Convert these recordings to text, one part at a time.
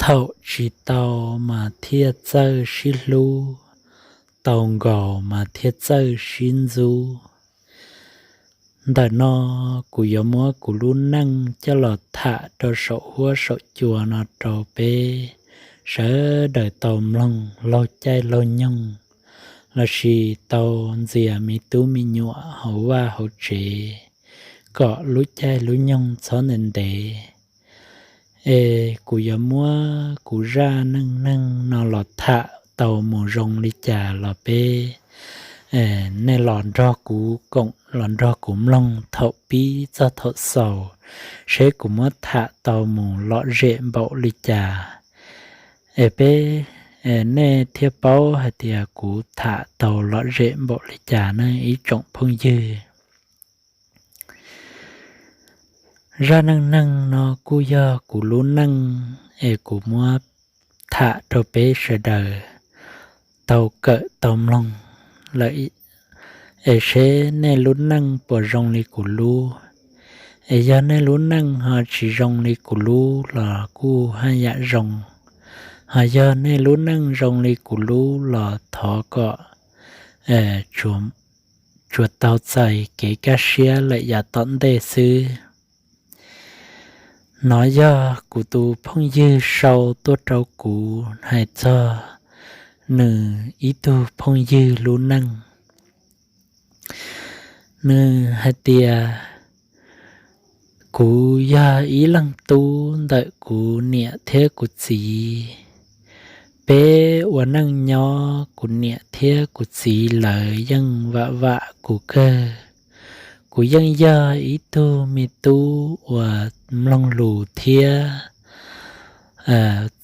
Thaum tsis tau mas thiaj txawj sib hlub, tau nkaus mas thiaj txawj sib ntxub. Ntawm no kuv yuav muab kuv lub neej coj los tham rau saum huab saum cua no rau peb sawv daws tau mloog laug caij laug nyoog, lossis tau ntxias me tub me nyuam hauv vaj hauv tsev kom lub caij lub nyoog txhob ntev ntev. Es kuv yuav muab kuv zaj neej neeg no los tham tau mus zoo li cas los peb, nej los nrog kuv koom los nrog kuv mloog thaum pib txog thaum xaus, seb kuv muab tham tau mus lom zem npaum li cas. Es peb, nej thiaj paub hais tias kuv tham tau lom zem npaum li cas ne ib tsoom phooj ywg. Zaj neej neeg no kuj yog kuv lub neej es kuv muab tham rau peb sawv daws tau kawm tau mloog lawm, es seb nej lub neej puas zoo li kuv lub. Es yog nej lub neej ho tsis zoo li kuv lub los kuj haj yam zoo, ho yog nej lub neej zoo li kuv lub los thov kom tsuas tau txais kev kaj siab lawm yav tom ntej xwb. Nov yog kuv tus phooj ywg sau tuaj rau kuv hais txog nws ib tug phooj ywg lub neej. Nws hais tias, kuv yog ib leej tub ntawm kuv niam thiab kuv txiv. Peb ua neej nyob kuv niam thiab kuv txiv lawv yeej vam vam kuv kawg. Kuv yeej yog ib tug me tub uas mloog lus thiab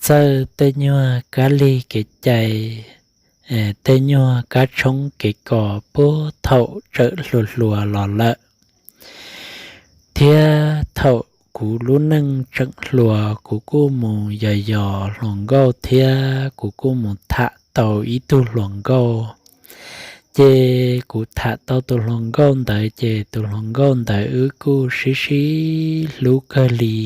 txawj tej nyuag kab lig kev cai, tej nyuag kab tshoob kev kos puag thaum tseem hluas hluas los lawm. Thiab thaum kuv lub neej tseem hluas kuv kuj mus yos yos hluas nkauj thiab kuv kuj mus tham tau ib tug hluas nkauj. Ces kuv tham tau tus hluas nkauj ntawd ces tus hluas nkauj ntawd wb kuj sib sib hlub kawg li.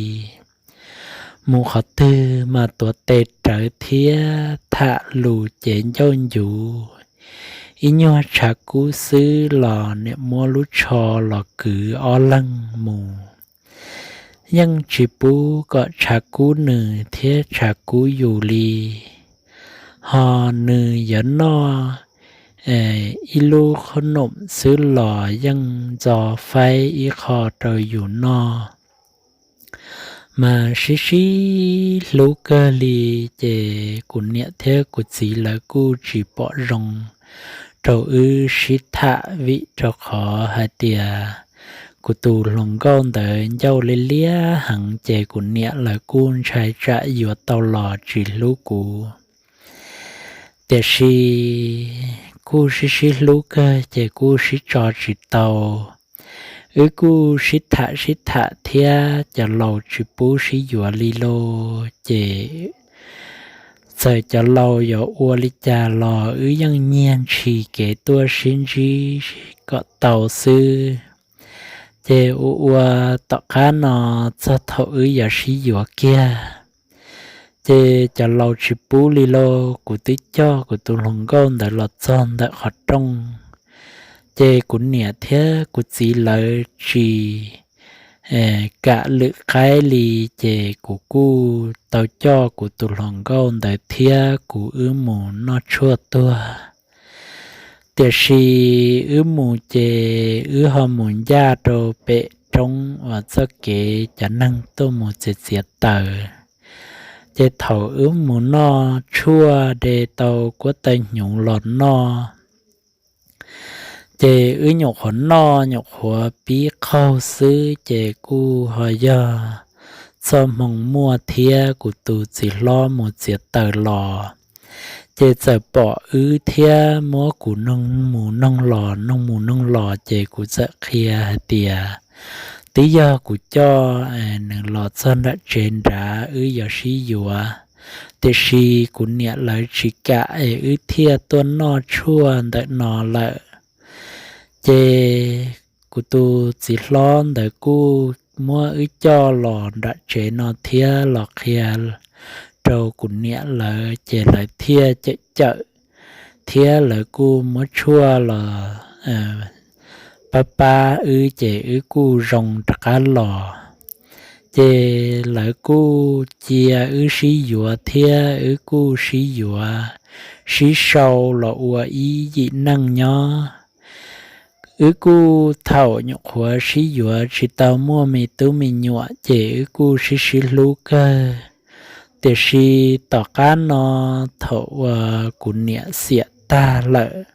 Mus qhov twg mas tuav tes rawv thiab tham lus cev ncauj ncuv. Ib nyuag tshav kub xwb los niam muab lub tsho los kwv ob leeg mus. Yeej tsis pub kom tshav kub nws thiab tshav kub yus li. Ho nws yuav noj ib lub qhob noom xwb los yeej ntxo faib ib qho rau yus noj. Mas sib sib hlub kawg li, ces kuv niam thiab kuv txiv lawv kuj tsis pom zoo rau wb sib tham vim rau qhov hais tias kuv tus hluas nkauj ntawd ncauj liab liab heev ces kuv niam lawv kuj ntshai tsam yuav tau los tsis hlub kuv. Tiam sis kuj sib sib hlub kawg ces kuj sib tso tsis tau. Wb kuj sib tham sib tham thiab cov laus tsis pub sib yuav li lauj, ces txawm cov laus yuav ua li cas los wb yeej nyiag ntshis kev tuaj sib ntsib kom tau xwb. Ces ua ua tom qab no txog thaum wb yuav sib yuav kiag, ces cov laus tsis pub li lauj, kuv twb coj kuv tus hluas nkauj ntawd los txog ntawm qhov rooj, ces kuv niam thiab kuv txiv lawv tsis kam lwm qaib li, ces kuv kuj tau coj kuv tus hluas nkauj ntawd thiab kuv wb mus noj tshuaj tuag. Tiam sis wb mus ces wb ho mus ncaj rau pem roob uas txoj kev cov neeg tuaj mus txiav txiav taws. Ces thaum wb mus noj tshuaj de tau kuab taw hnyuv los noj, ces wb nyuam qhuav noj nyuam qhuav pib qaug xwb ces kuj ho yog txoj hmoo muaj thiab kuv tus txiv hlob mus txiav taws los, ces txawm pom wb thiab muab kuv noog mus noog los noog mus noog los ces kuv txawm qhia hais tias twb yog kuv coj nws los txog nram tsev nrad wb yuav sib yuav, tiam sis kuv niam lawv tsis kam es wb thiaj tuaj noj tshuaj ntawm no lawm. Ces kuv tus txiv hlob ntawd kuj muab wb coj los nram tsev no thiab los qhia rau kuv niam lawv ces lawv thiaj cawm cawm thiab lawv kuj muab tshuaj los pab pab wb ces wb kuj zoo rov qab los. Ces lawv kuj cia wb sib yuav thiab wb kuj sib yuav, sib sau los ua ib yim neej nyob. Wb kuj thaum nyuam qhuav sib yuav tsis tau muaj me tub me nyuam ces wb kuj sib sib hlub kawg, tiam sis tom qab no thaum uas kuv niam xiam tag lawm,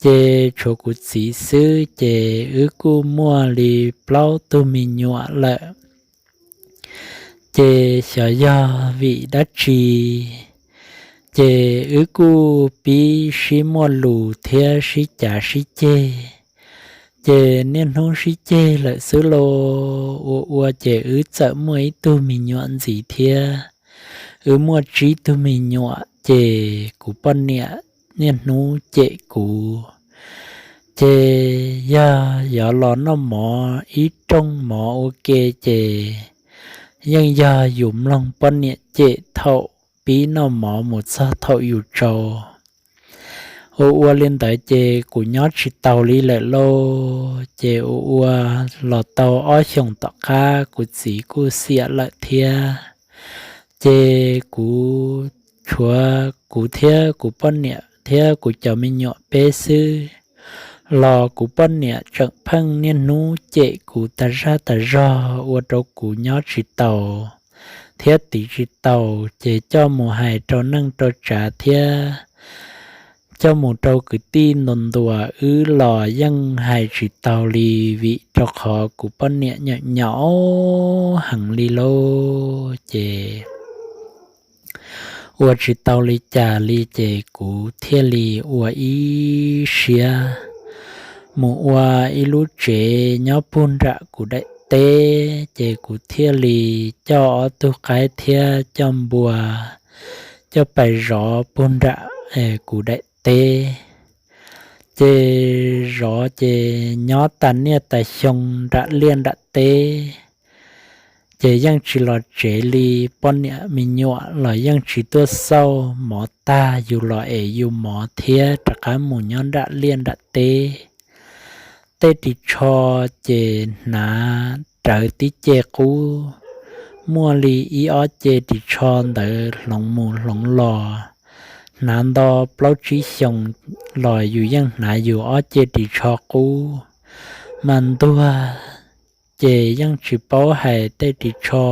ces tshuav kuv txiv xwb ces wb kuj muaj li plaub tug me nyuam lawm. Ces xyov yog vim dab tsi, ces wb kuj pib sib muaj lus thiab sib cav sib ceg. Ces niaj hnub sib ceg lawm xwb los ua ua ces wb txawm muaj ib tug me nyuam ntxiv thiab. Wb muaj tsib tug me nyuam ces kuv poj niam niaj hnub cem kuv. Ces yog yuav los noj mov ib rooj mov ua ke ces yeej yog yus mloog poj niam cem thaum pib noj mov mus txog thaum yus tsaus. Ua ua li ntawd ces kuv nyob tsis taus li lawm lauj. Ces ua ua los tau ob xyoos tom qab kuv txiv kuj xiam lawm thiab. Ces kuv, tshuav kuv thiab kuv poj niam thiab kuv cov me nyuam peb xwb, los kuv poj niam tseem pheej niaj hnub cem kuv tas zaj tas zog ua rau kuv nyob tsis taus thiab tiv tsis taus, ces coj mus hais rau neej rau tsav thiab coj mus rau kwv tij ntuas ntuas wb los yeej hais tsis taus li, vim rau qhov kuv poj niam nyaum nyaum heev li lauj. Ces ua tsis tau li cas li ces kuv thiaj li ua ib siab mus ua ib lub tsev nyob puag nram kuv daim teb, ces kuv thiaj li coj ob tug qaib thiab coj npua, coj pais zov puag nram kuv daim teb. Ces zov ces nyob tas niaj tas xyoo nram liaj nram teb, ces yeej tsis los tsev li. Poj niam me nyuam los yeej tsis tuaj xauj, mov tag yus los es yus mov thiab rov qab mus nyob nram liaj nram teb. Tej ris tsho ces hnav rawv tib ce qub, muaj li ib ob ce ris tsho ntawd hloov mus hloov los. Hnav nto plaub tsib xyoos los yus yeej hnav yus ob ce ris tsho qub. Mas ntuag ces yeej tsis paub hais tej ris tsho,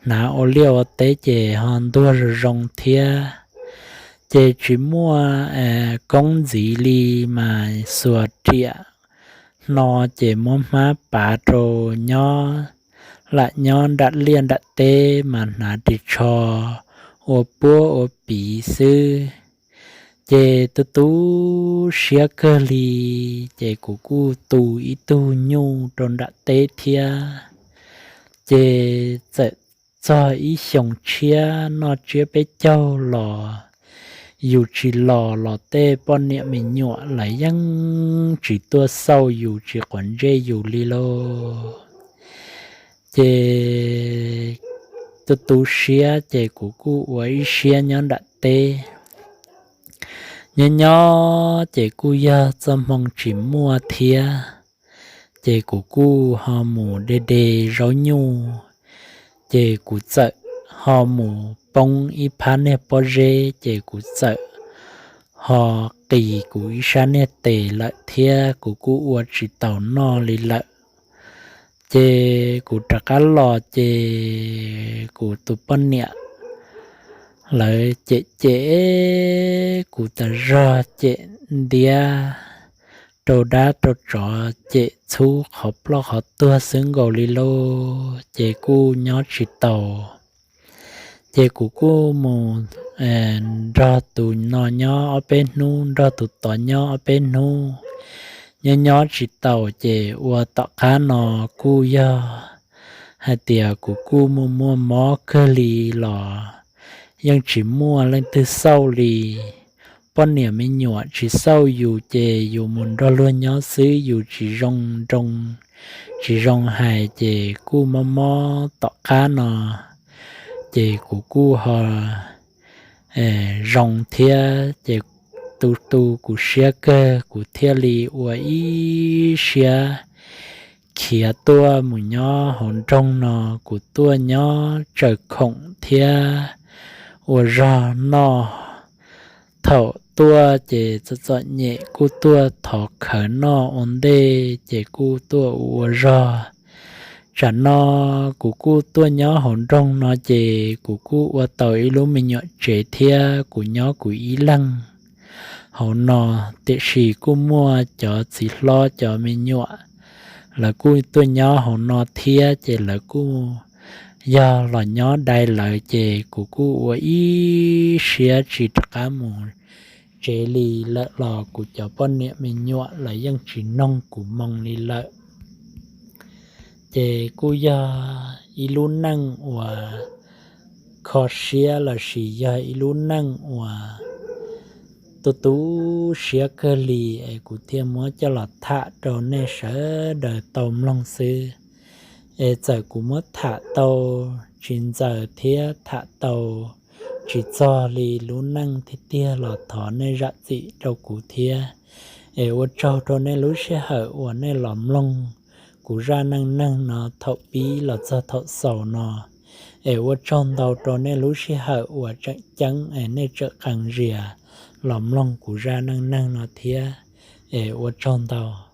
hnav ua liaj ua teb ces ho ntuag zoo zoo thiab. Ces tsis muaj koob ntxiv li, mas xuas riam hno ces muab hmab pav rau nyob, lam nyob nram liaj nram teb mas hnav ris tsho ua puab ua piv xwb. Ces tu tu siab kawg li, ces kuv kuj tu ib tug nyuj rau nram teb thiab. Ces txawm txog ib xyoos tshiab noj tsiab peb caug los yus tsis los los tej poj niam me nyuam lawv yeej tsis tuaj xauj yus tsis quav ntsej yus li lauj. Ces tu tu siab ces kuv kuj ua ib siab nyob nram teb. Nyob nyob ces kuj yog txoj hmoo tsis muaj thiab, ces kuv kuj ho mus de de zaub nyuj, ces kuv txawm ho mus poob ib phab niag pob zeb, ces kuv txawm ho qis kuv ib sab niag tes lawm thiab kuv kuj ua tsis taus noj li lawm. Ces kuv rov qab los ces kuv tus poj niam lawv cem cem kuv tas zog, cem ntiab rau dab rau tsov, cem txhub qhov ploj qhov tuag xwb nkaus li lauj, ces kuj nyob tsis taus. Ces kuv kuj mus nrog tus no nyob ob peb hnub, nrog tus tod nyob ob peb hnub, nyob nyob tsis taus ces ua tom qab no kuj yog hais tias kuv kuj muaj muaj mob kawg li los yeej tsis muaj leej twg xauj li. Poj niam me nyuam tsis xauj yus ces yus mus nrog luag nyob xwb yus tsis zoo nroo, tsis zoo hais ces kuj mob mob tom qab no. ces kuv kuj ho zoo thiab ces tu tu kuv siab kawg, kuv thiaj li ua ib siab khiav tuaj mus nyob hauv nroog no. Kuv tuaj nyob tsaws khoom thiab ua zog noj. Thaum tuaj ces txom txom nyem kuj tuaj thov khawv noj ua ntej ces kuj tuaj ua zog. Tsam no kuv kuj tuaj nyob hauv nroog no ces kuv kuj ua tau ib lub me nyuam tsev thiab kuv nyob kuv ib leeg hauv no, tiam sis kuj muaj cov txiv hlob cov me nyuam, lawv kuj tuaj nyob hauv no thiab ces lawv kuj yog los nyob dai lawv ces kuv kuj ua ib siab tsis rov qab mus tsev li lawm los kuv cov poj niam me nyuam lawv yeej tsis noog kuv moo li lawm. Ces kuj yog ib lub neej uas kho siab lossis yog ib lub neej uas tu tu siab kawg li es kuv thiaj muab coj los tham rau nej sawv daws tau mloog xwb. Es txawm kuv muab tham tau tsis ntxaws thiab tham tau tsis txog li lub neej tiag tiag los thov nej zam txim rau kuv thiab. Es ua tsaug rau nej lub sij hawm uas nej los mloog kuv zaj neej neeg no thaum pib los txog thaum xaus no. Es ua tsaug ntau rau nej lub sij hawm uas tseem ceeb es nej tseem qee zias los mloog kuv zaj neej neeg no thiab. Es ua tsaug ntau.